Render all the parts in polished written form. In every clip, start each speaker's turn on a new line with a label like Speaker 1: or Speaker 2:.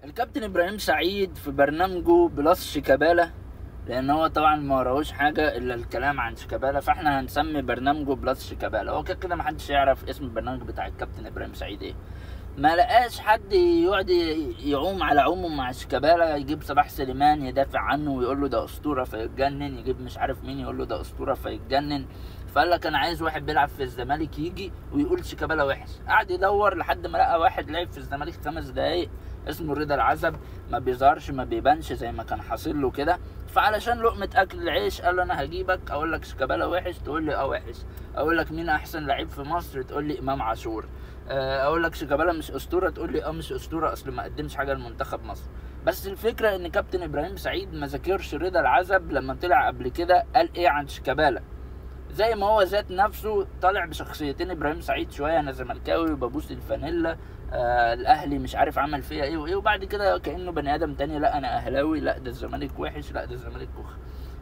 Speaker 1: الكابتن ابراهيم سعيد في برنامجه plus شيكابالا، لان هو طبعا ما وراهوش حاجة الا الكلام عن شيكابالا، فاحنا هنسمي برنامجه plus شيكابالا. هو كده كده ما حدش يعرف اسم البرنامج بتاع الكابتن ابراهيم سعيد ايه. ما لقاش حد يقعد يعوم على عومه مع شيكابالا، يجيب صلاح سليمان يدافع عنه ويقول له ده اسطورة فيتجنن، يجيب مش عارف مين يقول له ده اسطورة فيتجنن. فقال لك انا عايز واحد بيلعب في الزمالك يجي ويقول شيكابالا وحش. قعد يدور لحد ما لقى واحد لعب في الزمالك 5 دقايق اسمه رضا العزب، ما بيظهرش ما بيبانش زي ما كان حاصل له كده. فعلشان لقمة اكل العيش قال له انا هجيبك اقول لك شيكابالا وحش تقول لي اه وحش، اقول لك مين احسن لعيب في مصر تقول لي امام عاشور، اقول لك شيكابالا مش اسطورة تقول لي اه مش اسطورة اصل ما قدمش حاجة لمنتخب مصر. بس الفكرة ان كابتن ابراهيم سعيد ما ذاكرش رضا العزب لما طلع قبل كده قال ايه عن شيكابالا، زي ما هو ذات نفسه طالع بشخصيتين ابراهيم سعيد شوية، انا زملكاوي وببوس الفانيلا، الاهلي مش عارف عمل فيها ايه وايه، وبعد كده كانه بني ادم تاني، لا انا اهلاوي، لا ده الزمالك وحش، لا ده الزمالك كخ.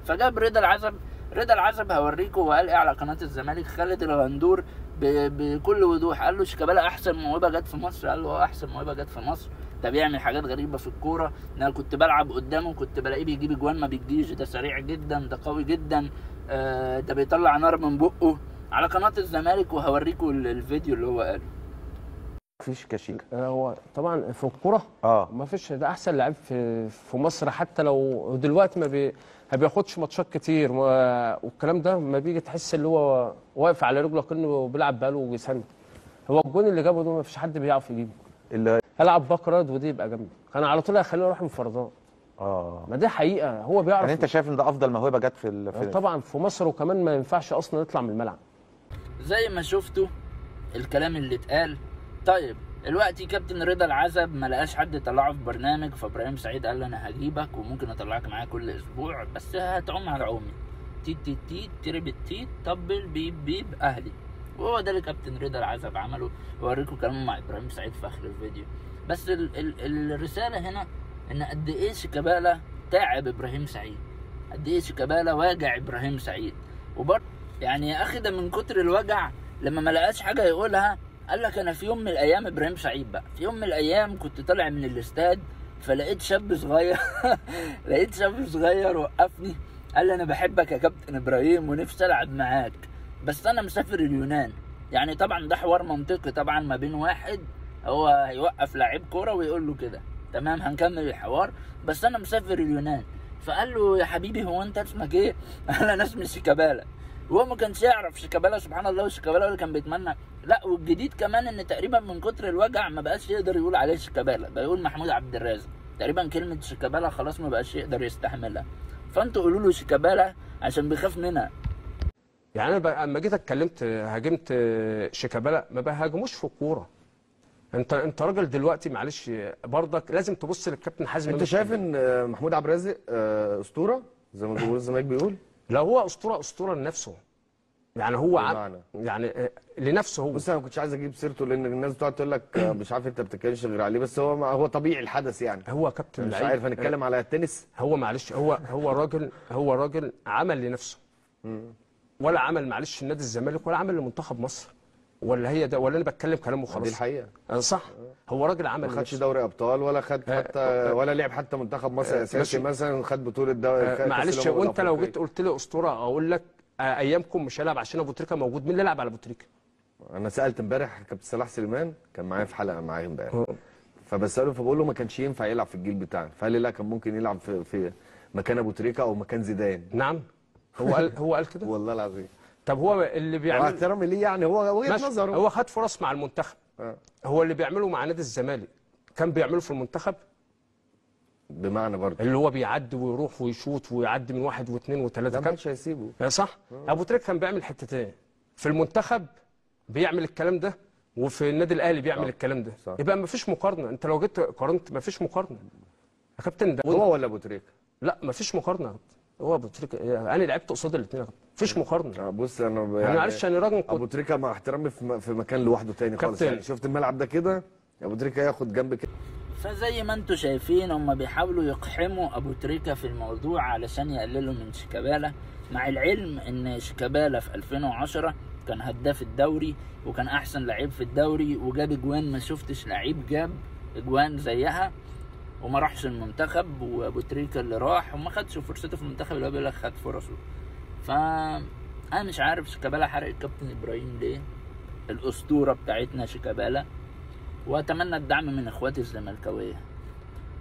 Speaker 1: فجاب رضا العزب. رضا العزب هوريكم هو قال ايه على قناة الزمالك. خالد الغندور بكل وضوح قال له شيكابالا احسن موهبة جت في مصر، قال له اه احسن موهبة جت في مصر، ده بيعمل حاجات غريبة في الكورة، انا كنت بلعب قدامه كنت بلاقيه بيجيب اجوان ما بتجيش، ده سريع جدا، ده قوي جدا، ده بيطلع نار من بقه. على قناة الزمالك، وهوريكم الفيديو اللي هو قاله.
Speaker 2: مفيش كشيكه
Speaker 3: هو طبعا في الكورة ما فيش، ده احسن لعيب في مصر، حتى لو دلوقتي ما بياخدش ماتشات كتير والكلام ده، ما بيجي تحس اللي هو واقف على رجله كأنه بيلعب بقاله سنة. هو الجون اللي جابه ده ما فيش حد بيعرف يجيبه. اللي هلعب back right ودي يبقى جنبي، كان على طول هيخليني اروح انفرادات. ما دي حقيقة، هو بيعرف.
Speaker 2: يعني انت شايف ان ده افضل موهبة جت في
Speaker 3: طبعا في مصر، وكمان ما ينفعش اصلا يطلع من الملعب.
Speaker 1: زي ما شفتوا الكلام اللي اتقال. طيب دلوقتي كابتن رضا العزب ما لقاش حد يطلعه في برنامج، فابراهيم سعيد قال له انا هجيبك وممكن اطلعك معايا كل اسبوع، بس هتعوم على عومي، تيت تيت تيت ترب تيت طبل بيب بيب اهلي. وهو ده اللي كابتن رضا العزب عمله. واوريكم كلامه مع ابراهيم سعيد في اخر الفيديو. بس الرسالة هنا ان قد ايه شيكابالا تعب ابراهيم سعيد، قد ايه شيكابالا واجع ابراهيم سعيد. وبرضه يعني يا اخي ده من كتر الوجع لما ما لقاش حاجة يقولها قال لك انا في يوم من الايام ابراهيم سعيد بقى، في يوم من الايام كنت طالع من الاستاد فلقيت شاب صغير لقيت شاب صغير وقفني قال لي انا بحبك يا كابتن ابراهيم ونفسي العب معاك، بس انا مسافر اليونان. يعني طبعا ده حوار منطقي طبعا ما بين واحد هو هيوقف لعيب كورة ويقول له كده تمام هنكمل الحوار، بس انا مسافر اليونان. فقال له يا حبيبي هو انت اسمك ايه؟ قال انا اسمي شيكابالا. وهو ما كانش يعرف شيكابالا، سبحان الله، وشيكابالا هو اللي كان بيتمنى. لا والجديد كمان ان تقريبا من كتر الوجع ما بقاش يقدر يقول عليه شيكابالا، بقى يقول محمود عبد الرازق. تقريبا كلمة شيكابالا خلاص ما بقاش يقدر يستحملها، فانتوا قولوا له شيكابالا عشان بيخاف منها.
Speaker 3: يعني انا لما جيت اتكلمت هاجمت شيكابالا، ما بهاجموش في الكورة. انت راجل دلوقتي معلش برضك لازم تبص للكابتن حازم.
Speaker 4: انت شايف ان محمود عبد الرازق اسطورة زي ما جمهور الزمالك بيقول؟
Speaker 3: لا هو اسطورة، اسطورة لنفسه. يعني هو يعني لنفسه هو.
Speaker 4: بص انا ما كنتش عايز اجيب سيرته لان الناس بتقعد تقول لك مش عارف انت ما بتتكلمش غير عليه، بس هو طبيعي الحدث يعني.
Speaker 3: هو كابتن
Speaker 4: مش عارف هنتكلم على التنس.
Speaker 3: هو معلش هو راجل عمل لنفسه، ولا عمل معلش لنادي الزمالك ولا عمل لمنتخب مصر، ولا هي ده، ولا انا بتكلم كلام وخلاص.
Speaker 4: دي الحقيقة
Speaker 3: صح. هو راجل عمل،
Speaker 4: ما خدش دوري ابطال ولا خد حتى ولا لعب حتى منتخب مصر اساسي مثلا، خد بطوله دوري
Speaker 3: معلش. وانت لو جيت قلت لي اسطورة اقول لك ايامكم مش هلعب عشان ابو تريكه موجود. مين اللي لعب على ابو تريكه؟
Speaker 4: انا سالت امبارح كابتن صلاح سليمان، كان معايا في حلقة معايا امبارح، فبساله فبقول له ما كانش ينفع يلعب في الجيل بتاعنا، فقال لي لا كان ممكن يلعب في مكان ابو تريكه او مكان زيدان.
Speaker 3: نعم هو قال كده
Speaker 4: والله العظيم.
Speaker 3: طب هو اللي بيعمل
Speaker 4: احترامي ليه يعني، هو وجهه نظره،
Speaker 3: هو خد فرص مع المنتخب. هو اللي بيعمله مع نادي الزمالك كان بيعمله في المنتخب،
Speaker 4: بمعنى برضه
Speaker 3: اللي هو بيعدي ويروح ويشوط ويعدي من واحد واثنين وثلاثة،
Speaker 4: ما كانش هيسيبه
Speaker 3: صح. ابو تريكه كان بيعمل حتتين في المنتخب، بيعمل الكلام ده، وفي النادي الاهلي بيعمل الكلام ده. صح. يبقى ما فيش مقارنة. انت لو جيت قارنت ما فيش مقارنة يا كابتن. ده
Speaker 4: هو ولا ابو تريكه؟
Speaker 3: لا ما فيش مقارنة. هو ابو تريكه انا لعبت قصاد الاثنين، مفيش مقارنة.
Speaker 4: بص انا يعني
Speaker 3: معلش انا راجل
Speaker 4: ابو تريكه مع احترامي في مكان لوحده تاني خالص يعني. شفت الملعب ده كده، ابو تريكه ياخد جنب كده.
Speaker 1: فزي ما انتم شايفين هم بيحاولوا يقحموا ابو تريكه في الموضوع علشان يقللوا من شيكابالا، مع العلم ان شيكابالا في 2010 كان هداف الدوري وكان احسن لعيب في الدوري وجاب اجوان ما شفتش لعيب جاب اجوان زيها. وما راحش المنتخب، وابو تريكه اللي راح وما خدش فرصته في المنتخب اللي هو بيقول لك خد فرصة. ف انا مش عارف شيكابالا حرق الكابتن ابراهيم ليه، الاسطورة بتاعتنا شيكابالا. واتمنى الدعم من اخواتي الزملكاويه،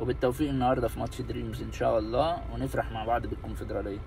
Speaker 1: وبالتوفيق النهارده في ماتش دريمز ان شاء الله، ونفرح مع بعض بالكونفدراليه.